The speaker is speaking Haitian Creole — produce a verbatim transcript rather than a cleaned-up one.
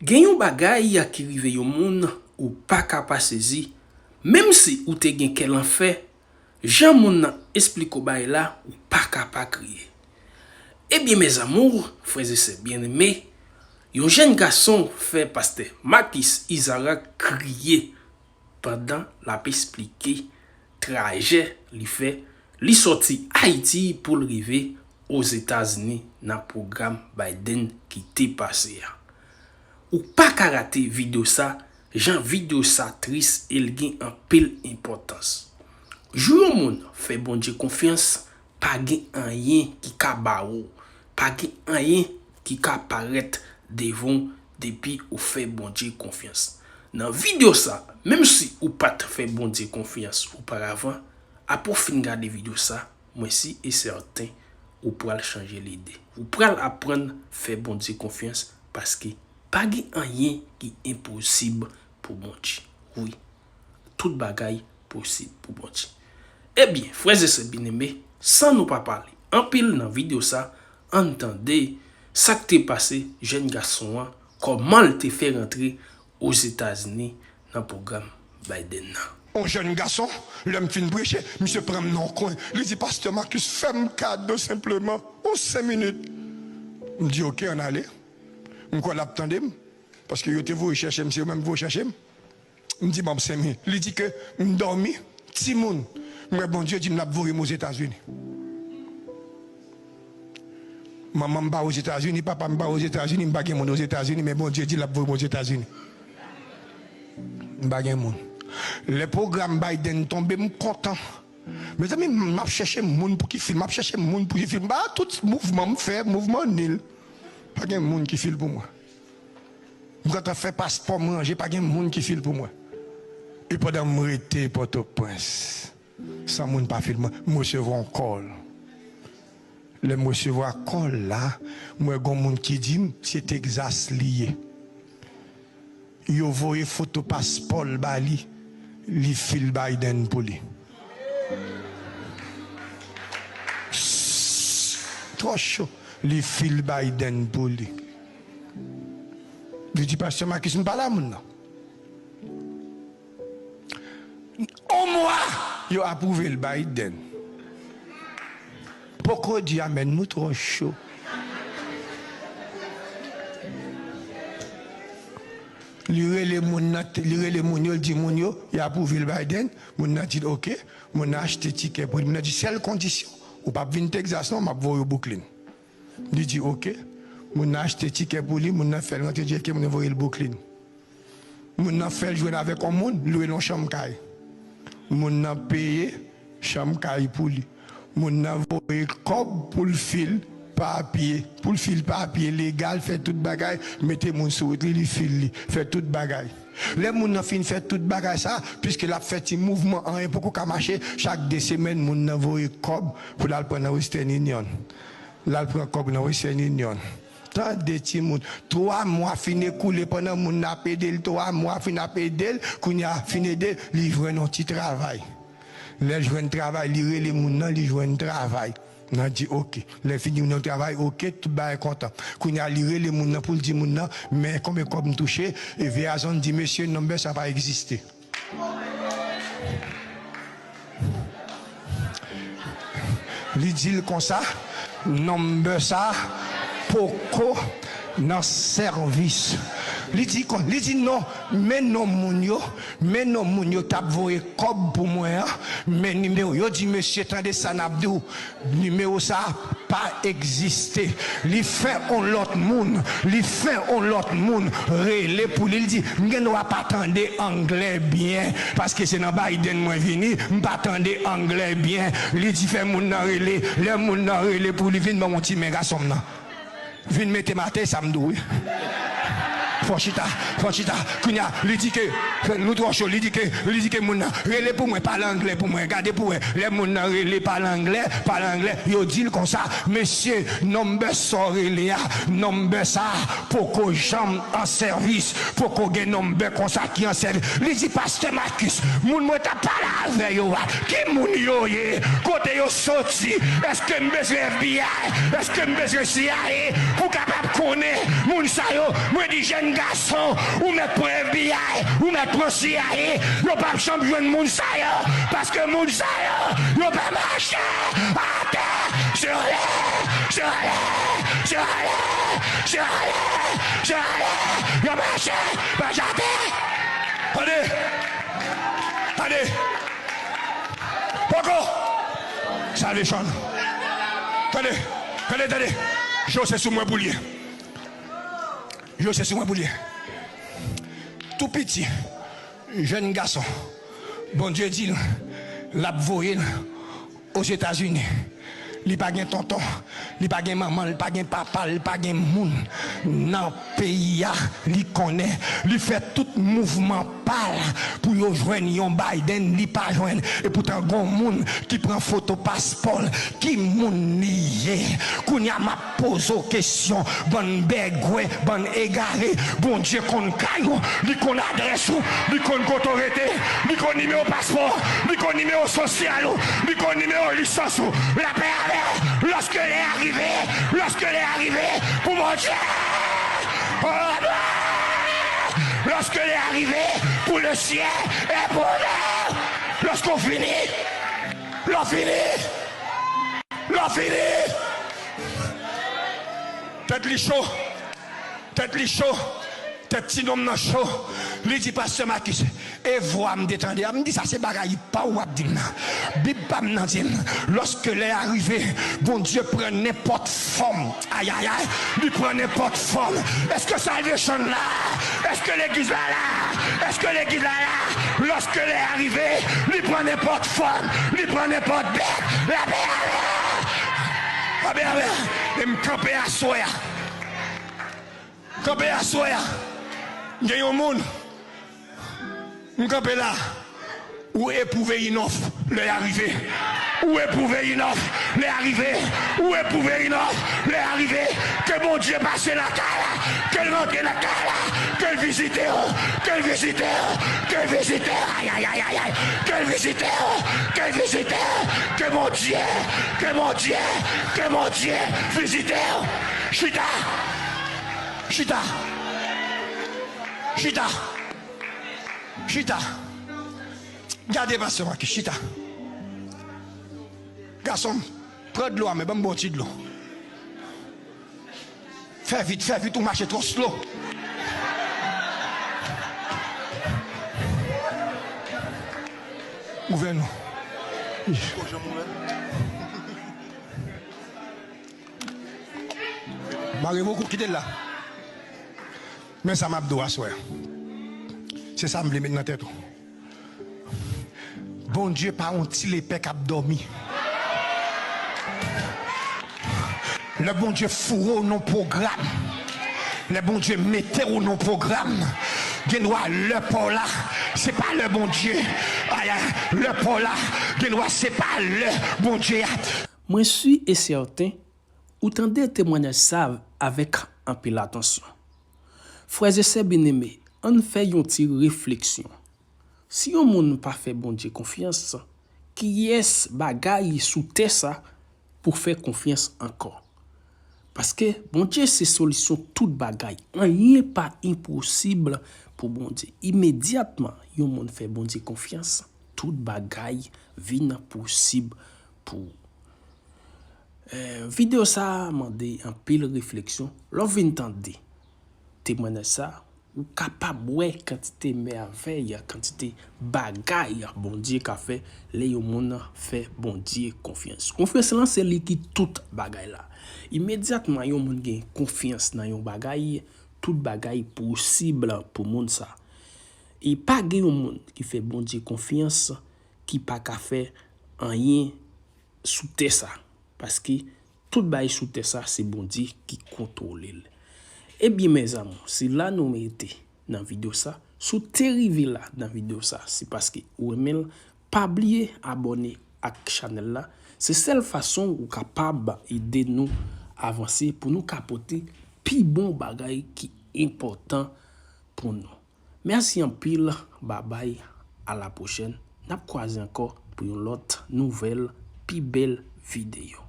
Gen yon bagay ki rive yon moun ou pa ka pa sezi, menm si ou te gen kè lanfè, jan moun nan esplike w bagay la, ou pa ka pa kriye. Ebyen, mes amours, frères et sœurs bien-aimés, yon jèn gason fè pastè Marcus Isaac kriye pandan l ap esplike trajè li fè, li sòti Ayiti pou l rive Ozetazini nan pwogram Biden ki te pase a. Ou pa ka rate videyo sa, jan videyo sa tris e l gen anpil enpòtans. Jou yon moun fè Bondye konfyans, pa gen anyen ki ka bare w, pa gen anyen ki ka parèt devan w depi ou fè Bondye konfyans. Nan videyo sa, menm si ou pa t fè Bondye konfyans oparavan, apre w fin gade videyo sa, mwen si e sèten ou pral chanje lide. Ou pral aprann fè Bondye konfyans paske pa gen anyen ki enposib pou Bondye. Wi, tout bagay posib pou Bondye. Ebyen, frères et sœurs bien-aimés, san nou pa pale anpil nan videyo sa, ann tande sa k te pase jèn gason an, kòman l te fè rantre Ozetazini nan pwogram Biden nan. On jèn gason, lè m fin preche, misye pran m nan yon kwen. Li di, "Pastè Marcus, fè m kado senpleman, on senk minit." M di, "Oke, ann ale." M kwè l ap tande m, paske yo te voye chèche m, se yo menm ki voye chèche m. M di, "Ban m senk minit." Li di ke m dòmi, timoun, m wè Bondye di m l ap voye m Ozetazini. Manman m pa Ozetazini, papa m pa Ozetazini, m pa gen moun Ozetazini, men Bondye di l ap voye m Ozetazini. M pa gen moun. Lè pwogram Biden tonbe, m kontan. Mezanmi, m ap chèche moun pou ki fil, m ap chèche moun pou ki fil. M pa tout mouvman m fè, mouvman nil. Pa gen moun ki fil pou mwen. M gentan fè paspò m ranje, pa gen moun ki fil pou mwen. E pandan m rete Pòtoprens, san moun pa fil mwen, m resevwa yon kòl. Lè m resevwa kòl la, m wè gon moun ki di m se Texas li ye. Yo voye foto paspò l ba li, li fil Biden pou li. Twò cho, li fil Biden pou li. Li di, "Pastè Marcus, m pale a moun nan." On mwa, yo apwouve l Biden. Poko di amèn, nou twò cho. Li rele moun nan, li rele moun yo, li di moun yo, y apwouve l Biden. Moun nan di l, "Oke." Moun nan achte tikè pou li. Moun nan di, "Sèl kondisyon, ou p ap vin Texas non, m ap voye w Brooklyn." Li di, "Oke." Moun nan achte tikè pou li, moun nan fè l rantre J F K, moun nan voye l Brooklyn. Moun nan fè l jwenn avèk yon moun, lwe l yon chanm kay. Moun nan peye chanm kay pou li. Moun nan voye kòb pou l fil papye, pou l fil papye legal, fè tout bagay, mete moun sou wout li, li fil li, fè tout bagay. Lè moun nan fin fè tout bagay sa, piske l ap fè ti mouvman, anyen poko ka mache, chak de semèn, moun nan voye kòb pou l al pran nan Western Union. L al pran kòb nan Western Union. Tande timoun, twa mwa fin ekoule pandan moun nan ap ede l, twa mwa fin ap ede l, kounye a fin ede l, li jwenn yon ti travay. Lè l jwenn travay, li rele moun nan, li jwenn travay. Nan di, "Oke." Lè fini, moun nan travay, "Oke," tout bagay kontan. Kounye a, li rele moun nan pou l di moun nan, "Men konbyen kòb m touche?" E Verizon di, "Mesye, nonbè sa pa egziste." Li di l konsa, "Nonbè sa poko nan sèvis." Li di kon, li di, "Non, men non moun yo, men non moun yo t ap voye kòb pou mwen an, men nimewo." Yo di, "Mesye, tande sa n ap di w, nimewo sa pa egziste." Li fè on lòt moun, li fè on lòt moun rele pou li. Li di, "M gen dwa pa tande anglè byen, paske se nan Biden mwen vini, m pa tande anglè byen." Li di, "Fè moun nan rele." Lè moun nan rele pou li, "Vin ban m yon ti men, gason m nan. Vin mete m atè, sa m di w, wi. Fò chita, fò chita." Kounye a, li di ke, nou twò cho, li di ke, li di ke moun nan, "Rele pou mwen, pale anglè pou mwen, gade pou wè." Lè moun nan rele, pale anglè, pale anglè, yo di l konsa, "Mesye, nonbè sa w rele a, nonbè sa a poko janm an sèvis, poko gen nonbè konsa ki an sèvis." Li di, "Pastè Marcus, moun mwen t ap pale avè yo a, ki moun yo ye? Kote yo soti? Èske m bezwen F B I? Èske m bezwen C I A pou kapab konnen moun sa yo?" Mwen di, "Jèn gason, ou mèt pran F B I, ou mèt pran C I A, yo p ap janm jwenn moun sa yo, paske moun sa yo, yo pa mache atè, se anlè, se anlè, se anlè, se anlè, se anlè, yo mache, mache atè. Tande, tande, poko, Salvation, tande, tande, tande, Jose sou mwen pou l ye. Yo se sou mwen pou l ye. Tou piti, jèn gason, Bondye di l, l ap voye l Ozetazini. Li pa gen tonton, li pa gen manman, li pa gen papa, li pa gen moun nan peyi a. Li konnen, li fè tout mouvman pa l pou yo jwenn yon Biden, li pa jwenn. Epoutan, gon moun ki pran foto paspò l, ki moun li ye? Kounye a, m ap poze w kesyon, bann bègwè, bann egare. Bondye konn kay ou, li konn adrès ou, li konn kote w rete, li konn nimewo paspò, li konn nimewo sosyal ou, li konn nimewo lisans ou. Lapè avè w, lorsque l'heure arrive, lorsque l'heure arrive, pou Bondye. Lorsque l'heure arrive, pour le ciel et pour l'eau. Lorsque w fini, lè w fini, lè w fini. Tèt li cho. Tèt li cho. Tèt ti nonm nan cho. Li di, Pastè Marcus, e vwa m te tande a, m di, sa se bagay pa w w ap di m nan. Bib pa m nan di m, lorsque l'heure arrive, Bondye pran nenpòt fòm. Ayayay, li pran nenpòt fòm. Èske Salvation la? Èske legliz la la? Èske legliz la la? Lorsque l'heure arrive, li pran nenpòt fòm, li pran nenpòt bèt. Lapè avè w. Lapè avè w. E m kanpe aswè a. Kanpe aswè a. Gen yon moun. M kanpe la. Ou epwouve inòf lè a rive. Ou epwouve inòf lè a rive. Ou epwouve inòf lè a rive. Ke Bondye pase nan kay la. Ke l rantre nan kay la. Ke l vizite w. Ke l vizite w. Ke l vizite w. Ayayayayay. Ke l vizite w. Ke l vizite w. Ke Bondye. Ke Bondye. Ke Bondye vizite w. Chita. Chita. Chita. Chita. Gade pastè Marcus, chita. Gason m, pran dlo a, men ban m bon ti dlo. Fè vit, fè vit, ou mache twò slow. Ouvè non. Mare voko, kite l la. Men sa m ap di w aswè a. Se sa m vle met nan tèt ou. Bondye pa yon ti lepè k ap dòmi. Lè Bondye foure w nan pwogram, lè Bondye mete w nan pwogram, gendwa lè pa w la, se pa lè Bondye, ay, ay, lè pa w la, gendwa se pa lè Bondye a. Mwen si e sèten, ou tande temwayaj sa avèk anpil atansyon. Frè e sè byeneme, ann fè yon ti refleksyon. Si yon moun pa fè Bondye konfyans, kiyès bagay sou tè sa pou fè konfyans ankò? Paske Bondye se solisyon tout bagay. Anyen pa enposib pou Bondye. Imedyatman yon moun fè Bondye konfyans, tout bagay vin posib pou ou. Eh, videyo sa a mande anpil refleksyon. Lè w vin tande temwayaj sa a, ou kapab wè kantite mèvèy, kantite bagay Bondye ka fè lè yon moun fè Bondye konfyans. Konfyans lan se li ki tout bagay la. Imedyatman yon moun gen konfyans nan yon bagay, tout bagay posib pou moun sa. E pa gen yon moun ki fè Bondye konfyans ki pa ka fè anyen sou tè sa. Paske tout bagay sou tè sa, se Bondye ki kontwole l. Ebyen, mezanmi, se la nou rete nan videyo sa. Si w te rive la nan videyo sa, se paske ou renmen l. Pa bliye abòne ak chanèl la. Se sèl fason ou kapab ede nou avanse pou nou ka pote pi bon bagay ki enpòtan pou nou. Mèsi anpil, babay, a la pwochèn. N ap kwaze ankò pou yon lòt nouvèl, pi bèl videyo.